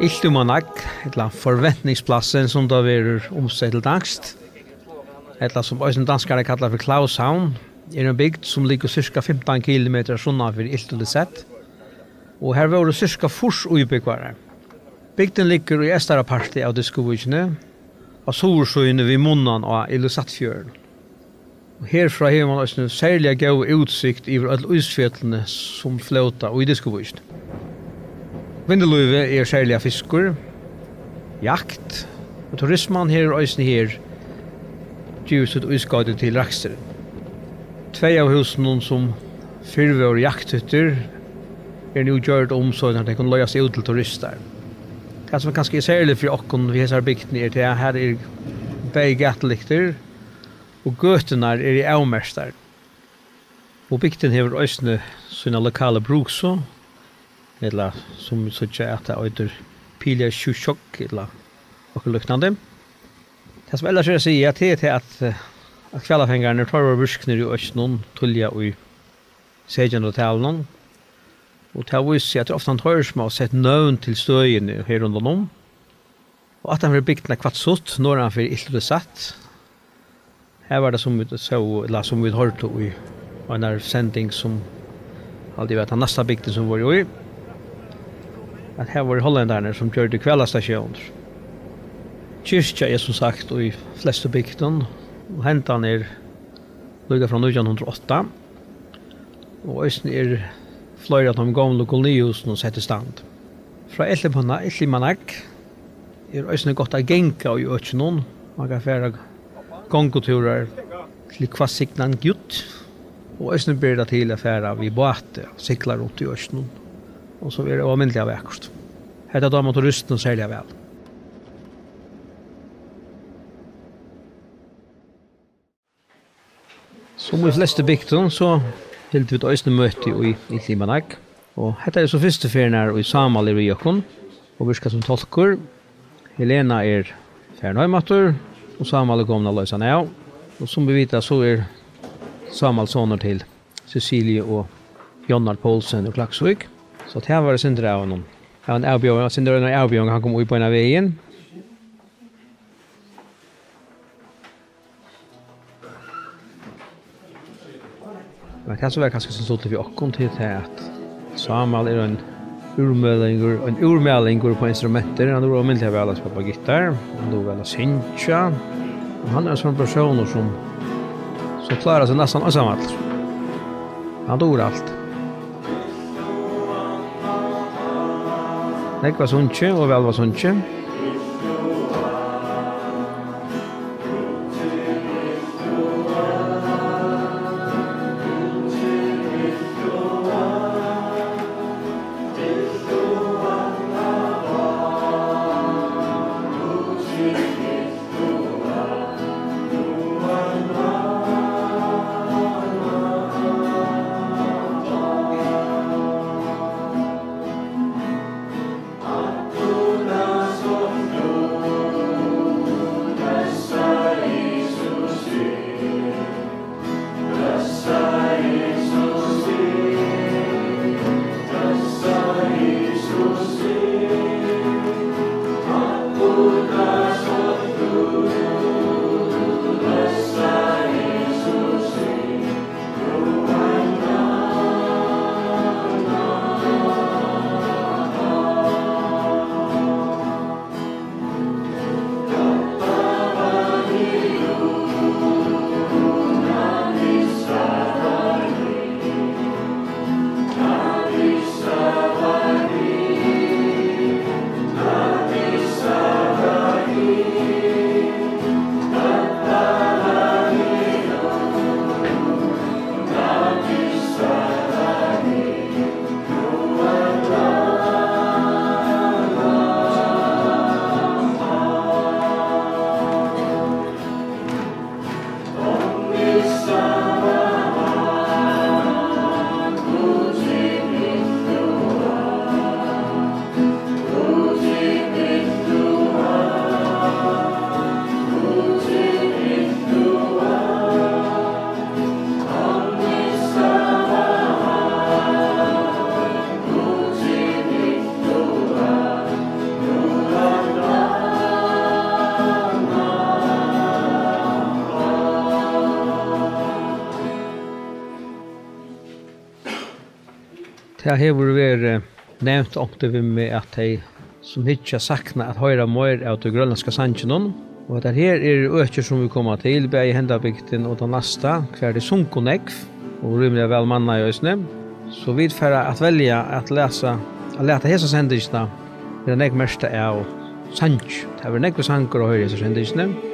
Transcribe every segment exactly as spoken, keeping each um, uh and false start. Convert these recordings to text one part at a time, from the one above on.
Ildumannak, ella Forventningspladsen, sum tað verður umsett til danskt, ella sum eisini danskarar kalla fyri Claushavn, er ein bygd, sum liggur cirka fimtan kilometrar sunnan fyri Ilulissat, og har vóru cirka fýrs íbúgvarar. Bygdin liggur í eystara parti av Diskuvíkini, á suðursíðuni við munnan á Ilulissatfjørðin. Og herfrá hevur mann eisini serliga góða útsikt yvir øll ísfjøllini, sum flóta í Diskuvíkini. Vinnulívið er serliga fiskur, jakt, og turisman hevur eisini her givið sítt ískoyti til raksturin. Tvey av húsunum, sum fyrr vóru jakthúttir, eru nú gjørd um, so at tey kunnu leigast út til turistar. Tað, sum kanska er serligt fyri okkum við hesari bygdini, er tað, at her eru bæði gøtulyktir, og gøturnar eru avmerktar. Og bygdin hevur eisini sína lokalu brugsu, ella sum vit síggja, at tað eitur Piliasjusjok, ella okkurt líknandi. Tað, sum ellers er at siga, tað er tað, at, eh, at hvalafengararnir, teir vóru virknir í økinum tíðliga í seytjandu hundraðtalinum, og tað vísir seg, at tað er ofta teir, sum hava sett nøvn til støðini her rundan um. Og aftan fyri bygdina Quatshut, norðan fyri Ilulissat, har var tað, sum vit sóu, ella sum vit hoyrdu í einari sending, sum haldi eg var tann næsta bygdin, sum vóru í, at har vóru hollendararnir, sum gjørdu hvalastasjónir. Kirkja er sum sagt í flestu bygdum, og hendan er líka frá nítjan hundrað og átta, og eisini er fleiri av teimum gomlu kolonihúsunum sett í stand. Frá Illimanna-, Illimannak er eisini gott at ganga í økinum. Mann kann fara gongutúrar til Hvassignanguit, og eisini ber tað til at fara við báti, sigla runt í økinum, og so er tað óalmindiliga vakurt. Hetta dámar turistunum serliga væl. Sum í flestu bygdum, so hildu vit eisini møti í Illimannak, og hetta er so fyrstu ferð, nær ið Sámal er við okkum og virkar sum tulkur. Helena er farin heim aftur, og Sámal er komin at loysa hann av. Og sum vit vita, so er Sámal sonur til Ceciliu og Jónar Poulsen úr Klaksvík, so tað var eitt sindur av einum, av ein avbjóðing, eitt sindur av einari avbjóðing, hann kom í beinan vegin. Men tað, sum var kanska so stuttligt við okkum, til tað, at Sámal er ein úrmælingur, ein úrmælingur upp á instrumentir. Hann dugir ómetaliga væl at spæla gittar, hann dugir væl at syngja, og hann er ein sånn persónur, sum, sum klárar seg næstan einsamallur. Hann dugir alt. Nógv var sungið og væl var sungið. Tað hevur verið nevnt onkuntíð við meg, at tey sum hyggja sakna at hoyra meir av tí grønlendska sanginum. Og hetta her eru økir, sum vit koma til, bæði henda bygdin og tann næsta, hvar tey sungu nógv, og rímiliga væl mannað eisini. So vit fara at velja at lesa, at lata hesa sendingina vera nógv merkta av sangi. Tað verður nógvur sangur at hoyra í hesi sendingini.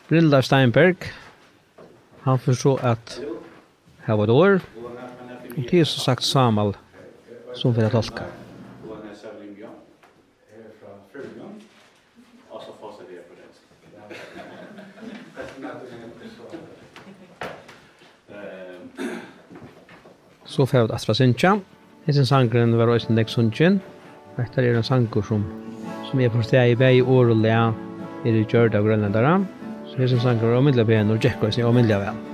Brynleif Steinberg, hann fer so at hava eitt orð, og tað er sum sagt Sámal, sum fer at tolka. So fara vit aftur at syngja. Hesin sangurin var eisini nógv sungin. Hetta er ein sangur, sum, sum eg forstái, bæði orð og lag eru gjørd av grønlendara. So hesin sangur var ómetaliga pænur og gekk eisini ómetaliga væl.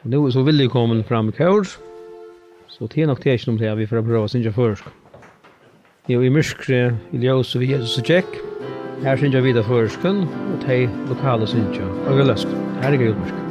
Nú er so Villi komin fram í kór, so tað er nokk tekin um tað, at vit fara at prøva at syngja føroyskt. Jú, í myrkri, í ljósi við Jesus og gekk. Her syngja vit á føroyskum, og tey lokalu syngja á grønlendskum. Her er Gud myrk.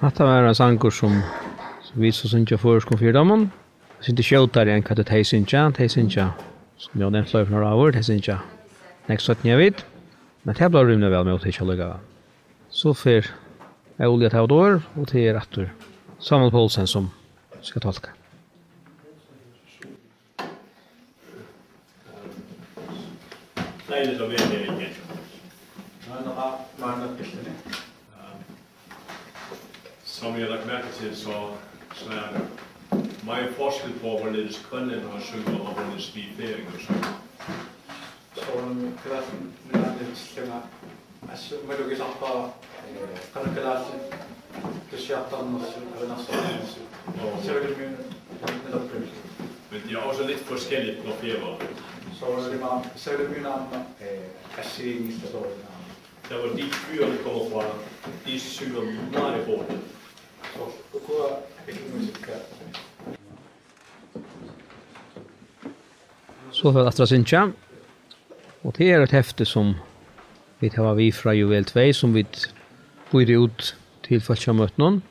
Hatta var ein sangur, sum, sum vit so syngja á føroyskum fyri teimum. Eitt sindur skjótari enn hvat tey syngja. Tey syngja, sum eg havi nevnt fleiri ferðir áður, tey syngja nógv seinni enn vit. Men tað bleiv rímiliga væl móttikið allíkavæl. So fer Óli at hava eitt orð, og tað er aftur Sámal Poulsen, sum skal tolka. Deiligt at vera her igen. Som I har lagt mærke til, så, så er der meget forskel på, hvorledes grønlændere synger, og hvorledes vi færinger synger. Så, øh, klassen, vi har lidt længere. Altså, men du kan sige, at, øh, kan du klare det? Du siger, at der er noget, der er noget, der er noget. Nå. Så vil det mene, det er noget. Men det er også lidt forskelligt på færger. Så er det meget, så er det mene, øh, at sige, så er det meget. Der, hvor de fyre kommer fra, de synger meget hårdt. Så, så, så, Så fór aftur at syngja, og tað er eitt hefti, sum vit hava við frá Juvel tvey, sum vit býta út til fólk á møtunum.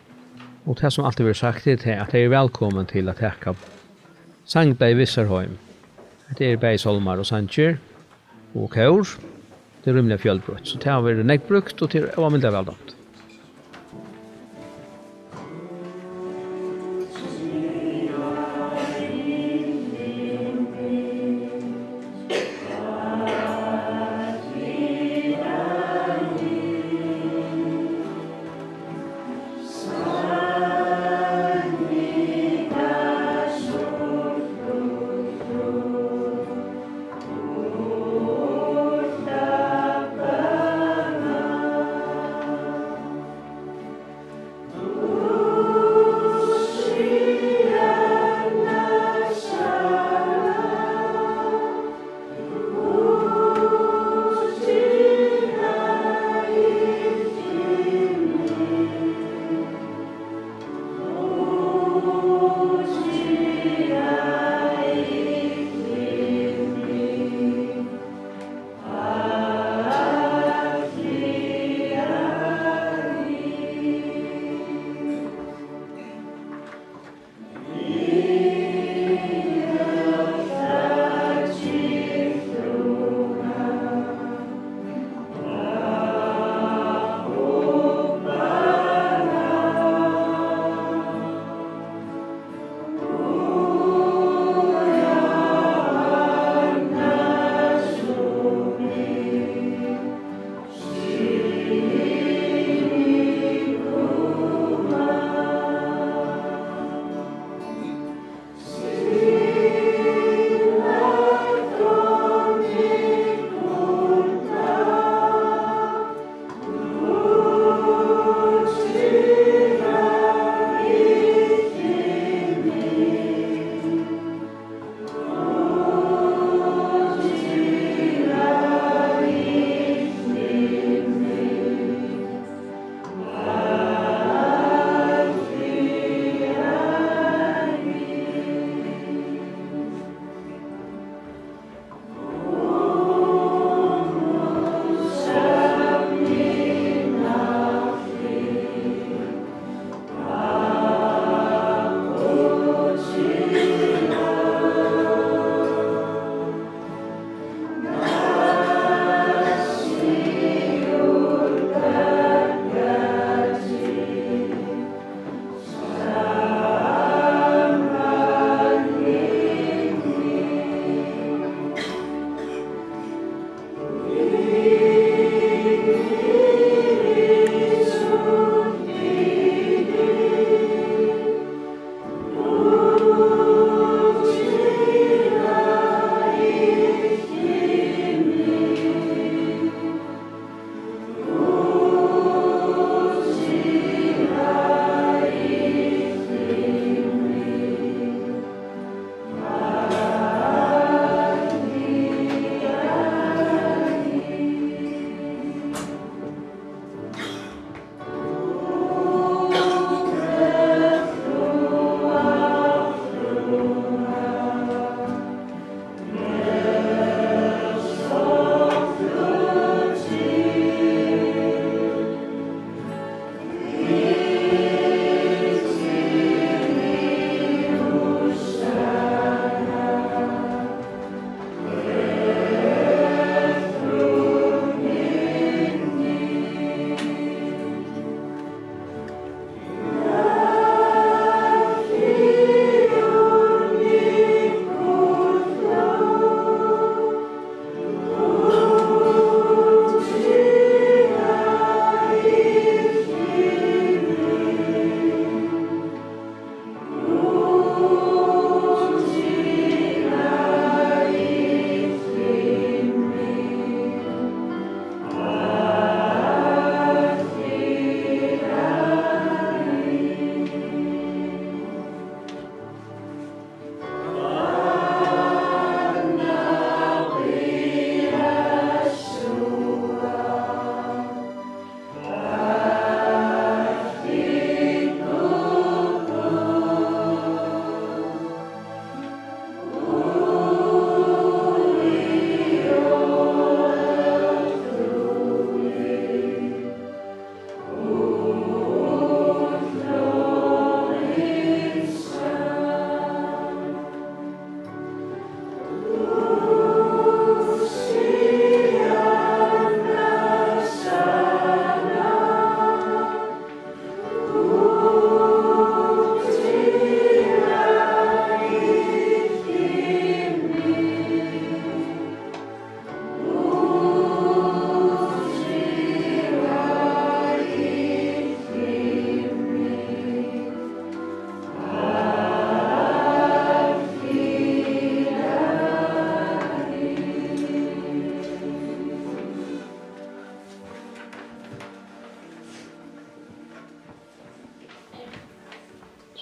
Og tað, sum altíð verður sagt, er tað, at tey eru vælkomin til at taka sangblaðið við sær heim. Hetta er bæði sálmar og sangir og kór. Tað er rímiliga fjølbroytt, so tað hevur verið nógv brúkt, og tað er óalmindiliga væl dámt.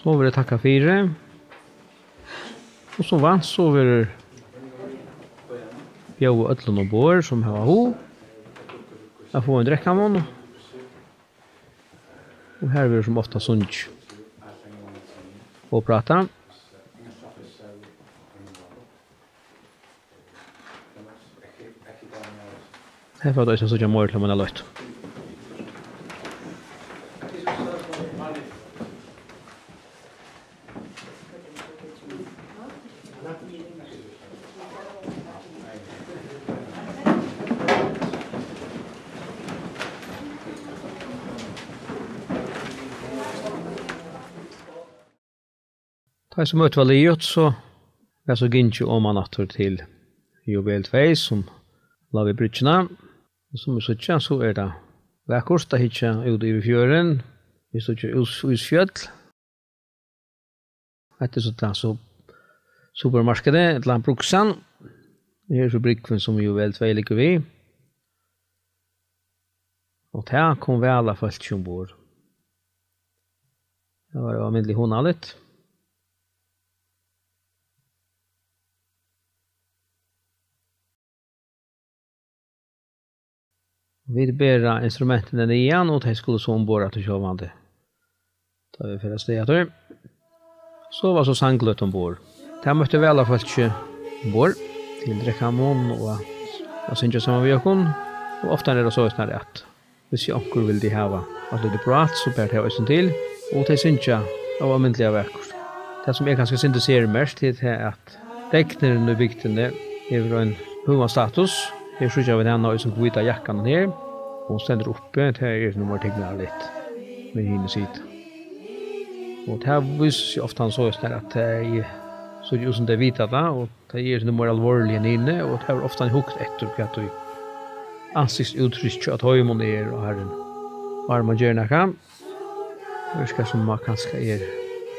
So verður takkað fyri. Og sum vant, so verður bjóðað øllum umborð, sum hava hug, at fáa ein drekkamunn. Og her verður sum oftast sungið og prátað. Her fara vit eisini at síggja meir til um eina løtu. Tá ið so møtið var liðugt, so var so gingið oman aftur til Juvel tvey, sum lá við bryggjuna. Og sum vit síggja, so er tað vakurt at hyggja út yvir fjørðin. Vit síggja Ís-, Ísfjøll. Hetta er so tað, so supermarkedið, ella Brugsen. Her er so brúgvin, sum Juvel tvey liggur við. Og tað kom væl av fólki umborð. Tað var ómetaliga hugnaligt. Vit bera instrumentini niðan, og tey skulu so umborð aftur sjálvandi, tá vit fara avstað aftur. So var so sangløta umborð. Tað møtti væl av fólki umborð til drekkamunn og at, at syngja saman við okkum. Og ofta er tað soleiðis, at hvis onkur vildi hava eitt lítið prát, so ber tað eisini til. Og tey syngja ómetaliga vakurt. Tað, sum er kanska eitt sindur sermerkt, er tað, at deknurin í bygdini hevur ein høgan status. Her síggja vit hana í sum hvíta jakkanum her. Hon stendur uppi, tað er nú meir teknarligt, men hini sita. Og tað vísir seg ofta soleiðis, at tey síggja út, sum tey vita tað, og tey eru nú meir alvorlig enn hini, og tað er ofta hugt eftir, hvat tí ansiktsúttrykk hjá teimum er, og har, áðrenn man ger nakað. Virkar sum at kanska er,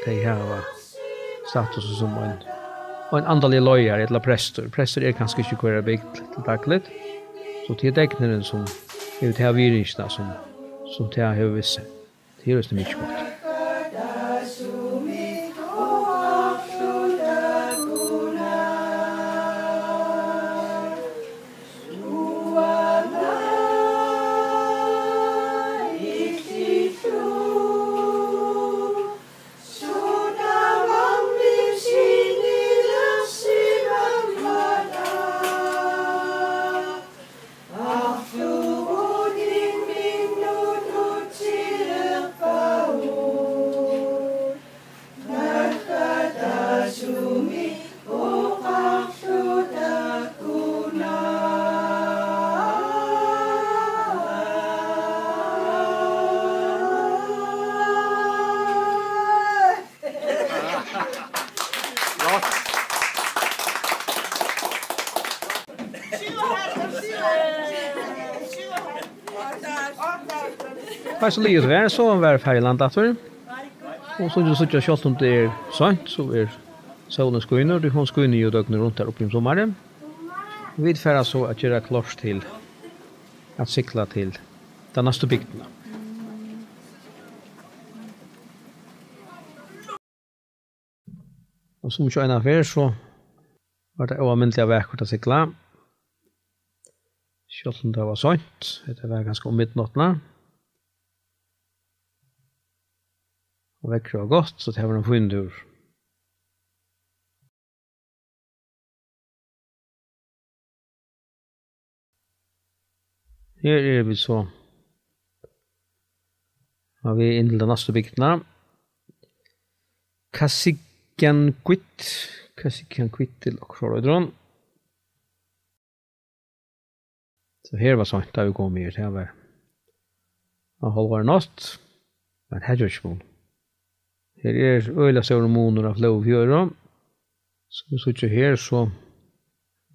tey hava status sum ein, ein andaligur leiðari ella prestur. Prestur er kanska ikki í hvørjari bygd til dagligt, so tað er deknurin sum hevur ta virðingina sum, sum tað hevur við sær. Tað er eisini mikið gott. Tá so liðugt var, so var farið í land aftur. Og sum tit síggja, sjálvt um tað er seint, so er sólin skínur, tí hon skínur jú døgnið runt har uppi um summarið. Vit fara so at gera klárt til at sigla til ta næstu bygdina. Og sum ikki eina ferð, so var tað ómetaliga vakurt at sigla. Sjálvt um tað var seint, hetta var kanska um midnáttina. Og veðrið var gott, so tað var ein fín túrur. Her eru vit so á veg inn til ta næstu bygdina. Kasikjanquit, Kasikjanquit til okkurt, eitur hon. So her var seint, tá vit komu her, tað var á hálvari nátt, men her ger ikki mun. Her er øgiliga stórur munur á flóð og fjøru. Sum vit síggja her, so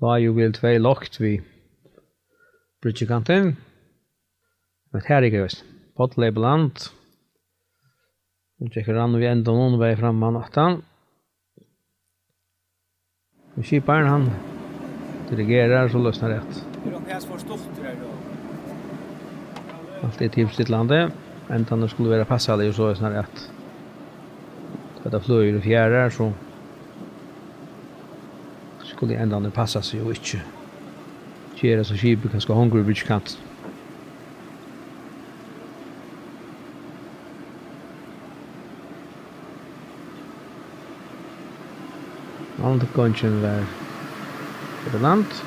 lá jú Juvel tvey lágt við bryggjukantin. Men her er eisini Páll leyp í land. Hon gekk rann við endanum, bæði framman og aftan. Og skiparin, hann dirigerar, so losnar at alt er tilfredsstillandi. Endarnir skulu vera passaligir, so losnar at Tá tað fløgur og fjarar, so skulu endarnir passa seg og ikki gera so skipið kanska hongur í bryggjukantin. Landgongin var fyri land.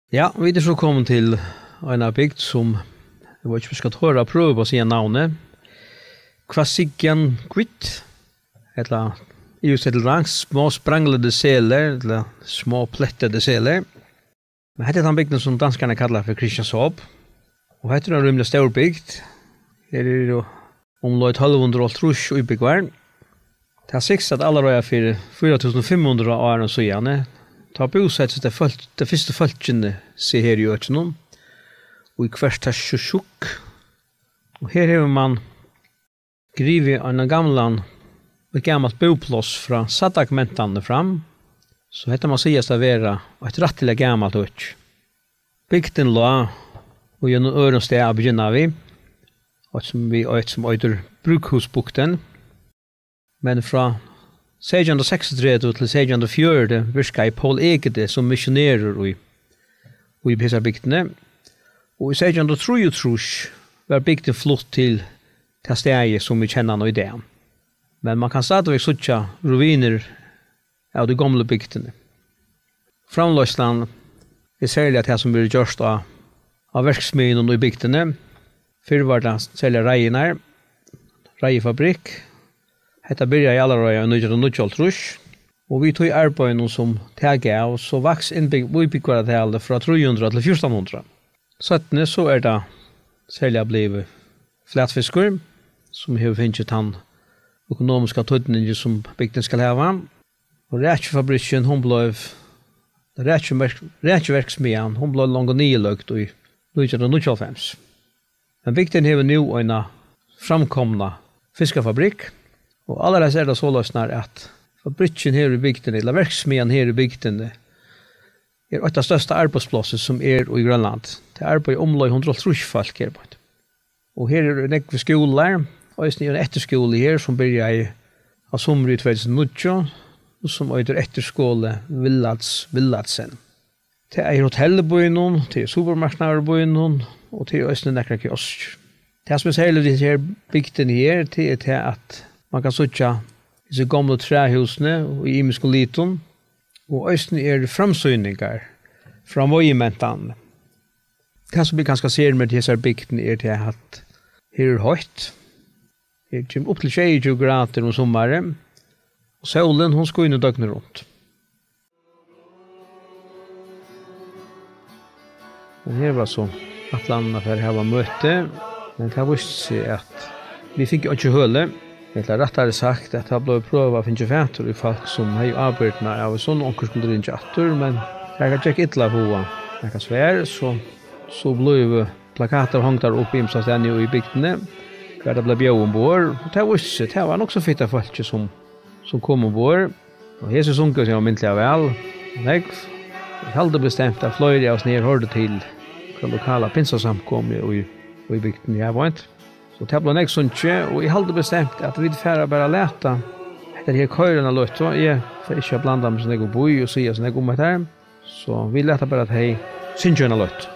Ja, vit eru so komin til eina bygd, sum eg veit ikki, um eg skal tora at prøva at siga navnið. Kvasiganguit, ella yvirsettir til danskt, smá spranglandi selir, ella smá plettandi selir. Men hetta er tann bygdin, sum danskarnir kalla fyri Christianshavn. Og hetta er ein rímiliga stór bygd. Her eru umleið tólv hundrað og hálvtrýss íbúgvar. Tað sigst, at allareiða fyri fýra túsund fimm hundrað árum síðani, tá búsettu tey fólk, tey fyrstu fólkini seg her í økinum, í Qeqertarsuaq. Og her hevur mann grivið ein gamlan, eitt gamalt búpláss frá Sadaq-mentanini fram, so hetta má sigast at vera eitt rættiliga gamalt øki. Bygdin lá í einum øðrum stað at begynna við, eitt sum við, eitt sum eitur Brúkhúsbygdin. Men frá seytjan hundrað og seksogtretivu til seytjan hundrað og fjøruti virkaði Poul Egede sum missionerur í, í hesari bygdini, og í seytjan hundrað og trýogtrýss varð bygdin flutt til tað staðið, sum vit kenna hana í dag. Men mann kann stadigvæk síggja ruinir av tí gomlu bygdini. Framleiðslan er serliga tað, sum verður gjørt á, á verksmiðjunum í bygdini. Fyrr var tað serliga reiðirnar, reiðifabrikk. Hetta byrjaði allareiða í nítjan hundrað og níggjuoghálvtrýss, og við tí arbeiðinum, sum tað gav, so vaks innbúgv-, íbúgvaratalið frá trý hundrað til fjúrtan hundrað. Seinni so er tað serliga blivið flatfiskur, sum hevur fingið tann økonomiska týdningi, sum bygdin skal hava. Og rækjufabrikkin, hon bleiv, rækjuverk-, rækjuverksmiðjan, hon bleiv longu niðurløgd í nítjan hundrað og níggjuoghálvfems. Men bygdin hevur nú eina framkomna fiskafabrikk, og allarhelst er tað soleiðis, at fabrikkin her í bygdini, ella verksmiðjan her í bygdini, er eitt av størsta arbeiðsplássum, sum er í Grønlandi. Tað arbeiða umleið hundrað og hálvtrýss fólk her beint. Og her eru nógvir skúlar, eisini er ein eftirskúli her, sum byrjaði á sumri í tvey túsund og níggju, og sum eitur Efterskole Villadsen, Villadsen. Tað er hotell í býnum, tað er supermarknaður í býnum, og tað er eisini nakrar kioskir. Tað, sum er serligt við hesi her bygdini her, tað er tað, at mann kann síggja hesi gomlu træhúsini í ymiskum litum, og eisini eru framsýningar frá veiðimentanini. Tað, sum eg kanska sær við hesari bygdini, er tað, at her er heitt. Her kemur upp til sjeyogtjúgu gradir um summarið, og sólin, hon skínur døgnið runt. Og her var so ætlanin at fara at hava møti, men tað vísti seg, at vit fingu einki høli, ella rættari sagt, at tað bleiv prøvað at fingið fatur í fólk, sum hevði ábyrgdina av, so onkurt skuldi ringja aftur, men tað gekk illa at fáa nakað svar, so, so blivu plakatir hongdar upp ymsastaðni í bygdini, hvar tað bleiv bjóðað umborð, og tað vísti seg, tað var nokk so fitt av fólki, sum, sum kom umborð. Og hesi sungu seg ómetaliga væl, nógv. Eg haldi bestemt, at fleiri av oss her hoyrdu til okkara lokala pinsasamkomu í, í bygdini, ja, beint. So tað bleiv nógv sungið, og eg haldi bestemt, at vit fara bara at lata hetta her koyra eina løtu. Eg fari ikki at blanda meg so nógv upp í og siga so nógv um hetta her. So vit lata bara tey syngja eina løtu.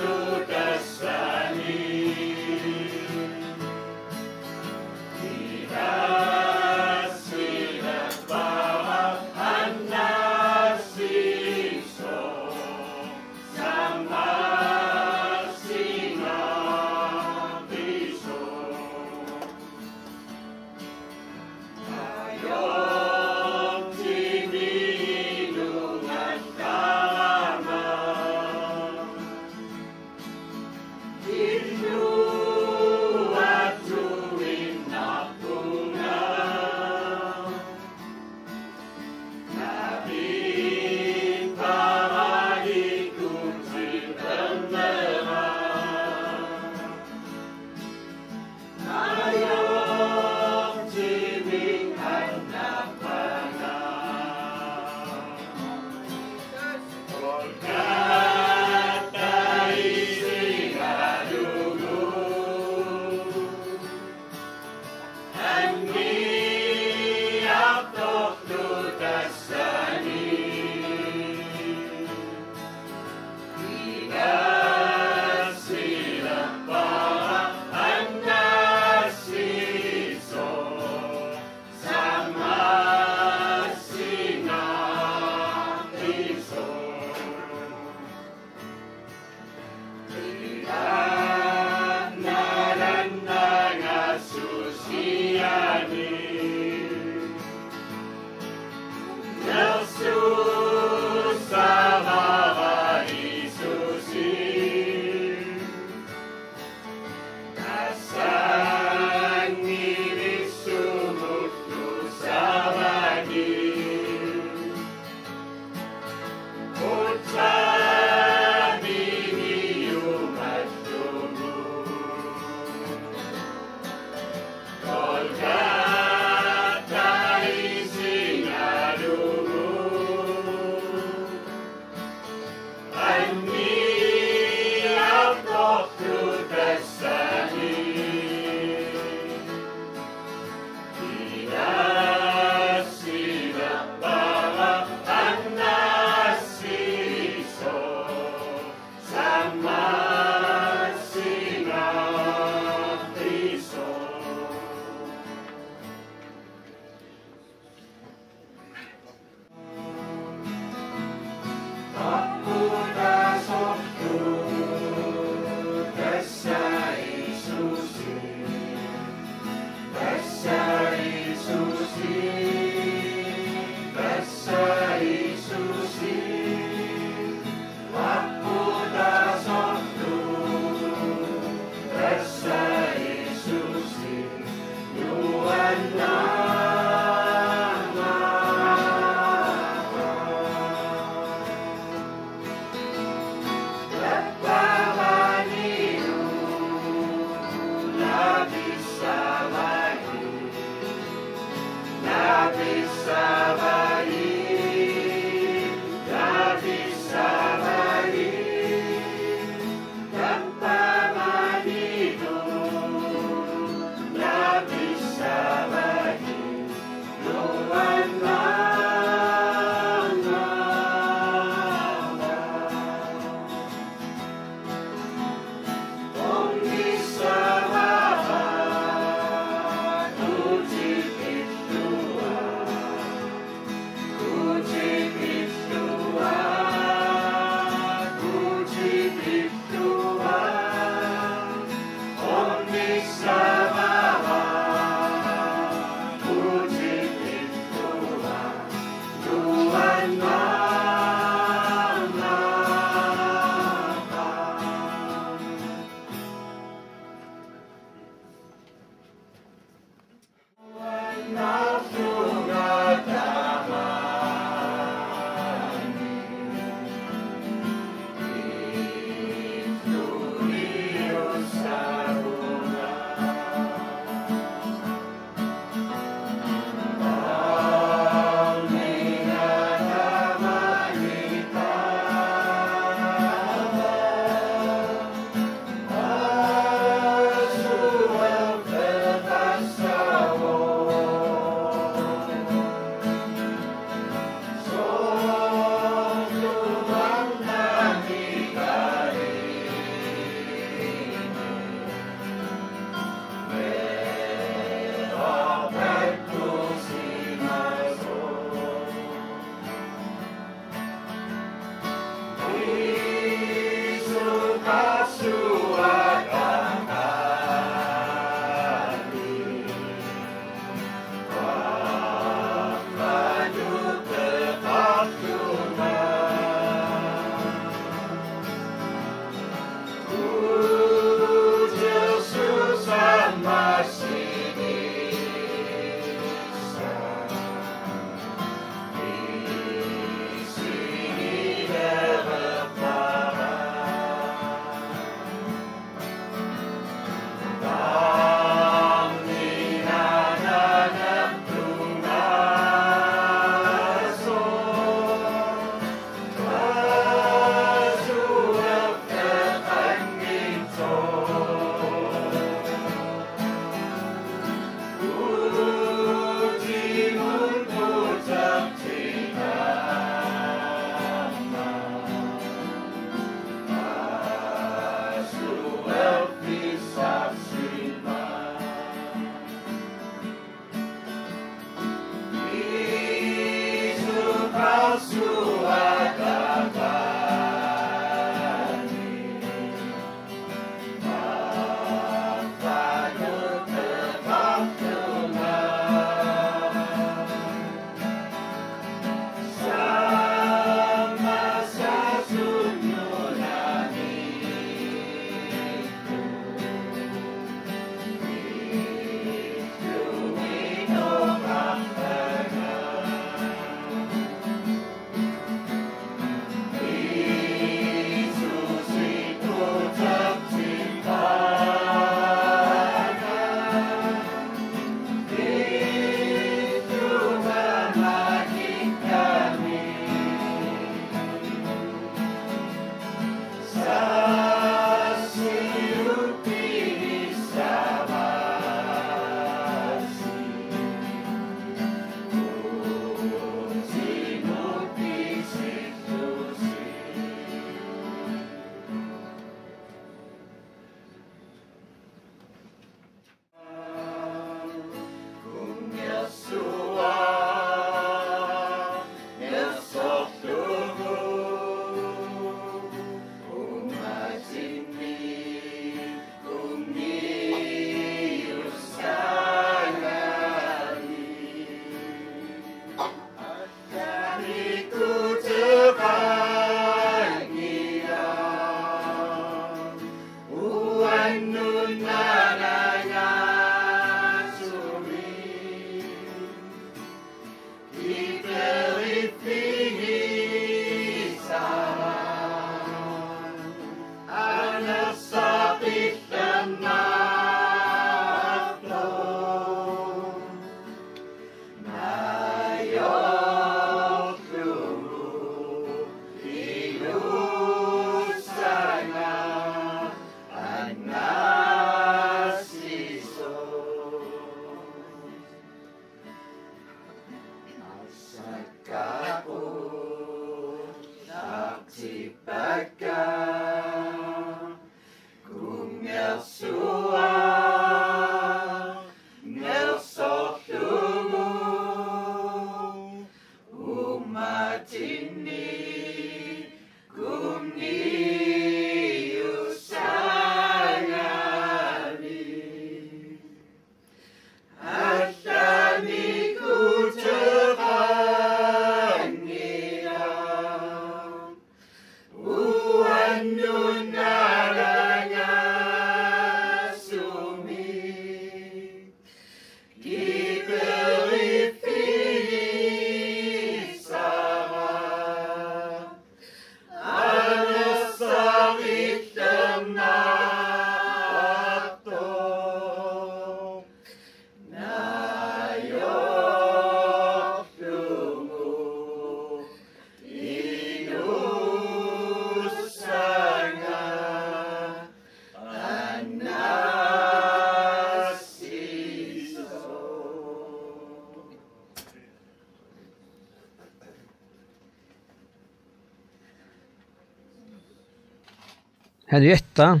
Henrietta,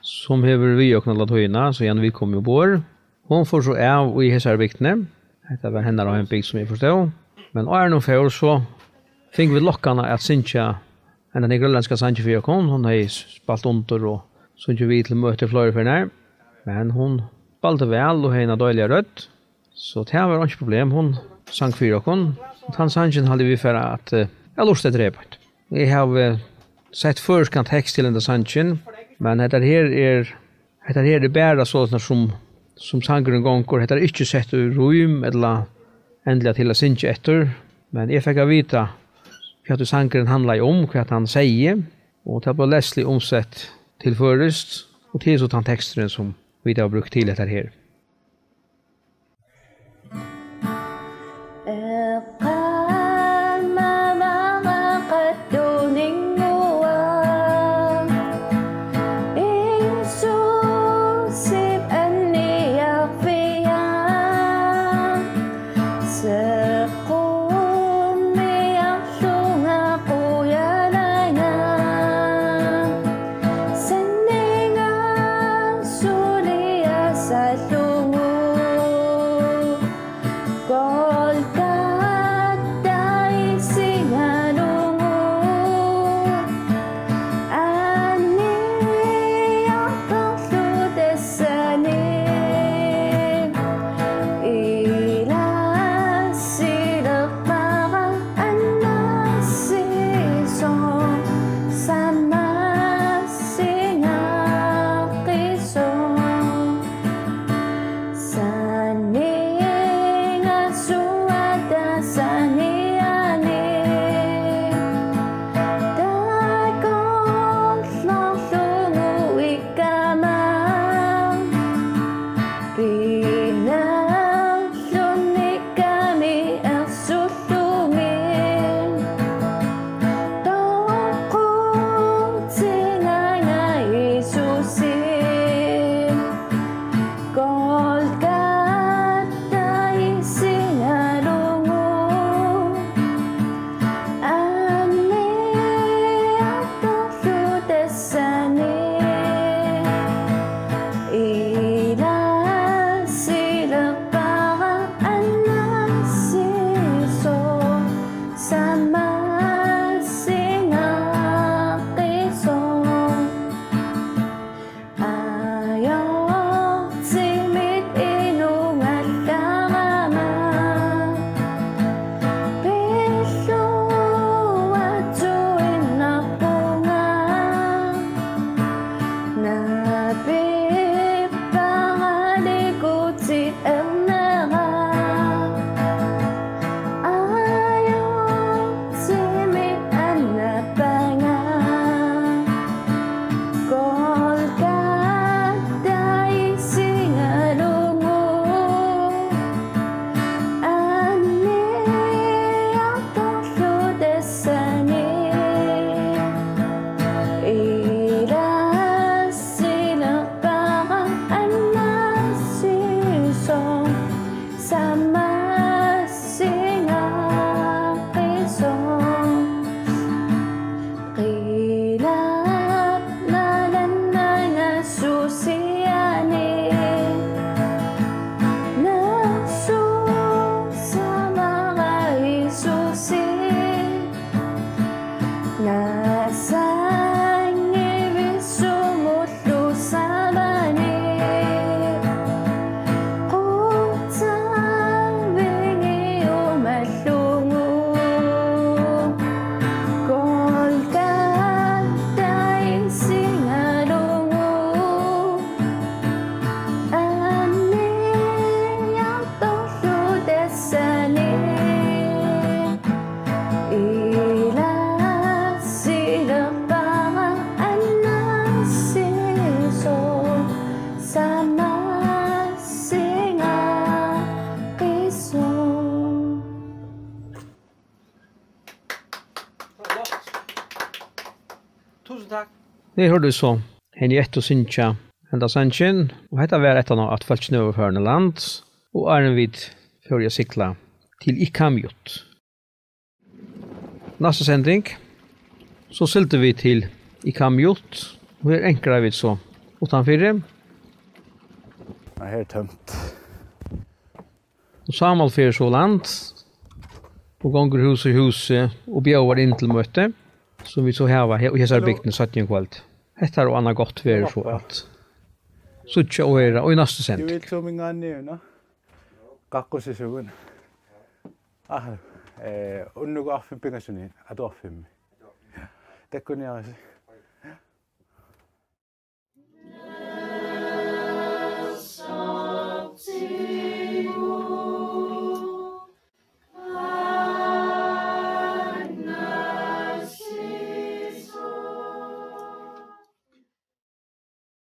sum hevur verið við okkum alla tíðina, síðan vit komu umborð, hon fór so av í hesari bygdini. Hetta var hennara heimbygd, sum eg forstóð. Men áðrenn hon fór, so fingu vit lokkuna at syngja hendan her grønlendska sangin fyri okkum. Hon hevði spælt undir og sungið við til møti fleiri ferðir, men hon spældi væl og hevði eina deiliga rødd, so tað var einki problem. Hon sang fyri okkum, og tann sangin haldi eg vit fara at, eh, at lurta eftir her beint. Eg havi sett føroyskan tekst til henda sangin, men hetta her er, hetta her er bara soleiðis sum, sum sangurin gongur. Hetta er ikki sett í rím ella endiliga til at syngja eftir, men eg fekk at vita, hvat sangurin handlaði um, hvat hann segði, og tað bleiv leyst umsett til føroyskt, og tað er so tann teksturin, sum vit hava brúkt til hetta her. Túsund takk. Nú hoyrdu vit so Henriettu syngja henda sangin, og hetta var eftir at fólkini vóru farin í land, og áðrenn vit fóru at sigla til Ikamiut. Næsta sending, so sigldu vit til Ikamiut, Og her ankra vit so uttanfyri. Ja, her er tømt. Og Sámal fer so í land og gongur hús í húsi og bjóðar inn til møti, sum vit so hava her í hesari bygdini seinni um kvøld. Hetta er og annað gott veður so at síggja og hoyra í næstu sending. Kakko se sugun. Ah, eh, unnu go affin pinga sunin, atu affin. Tekkuni asi.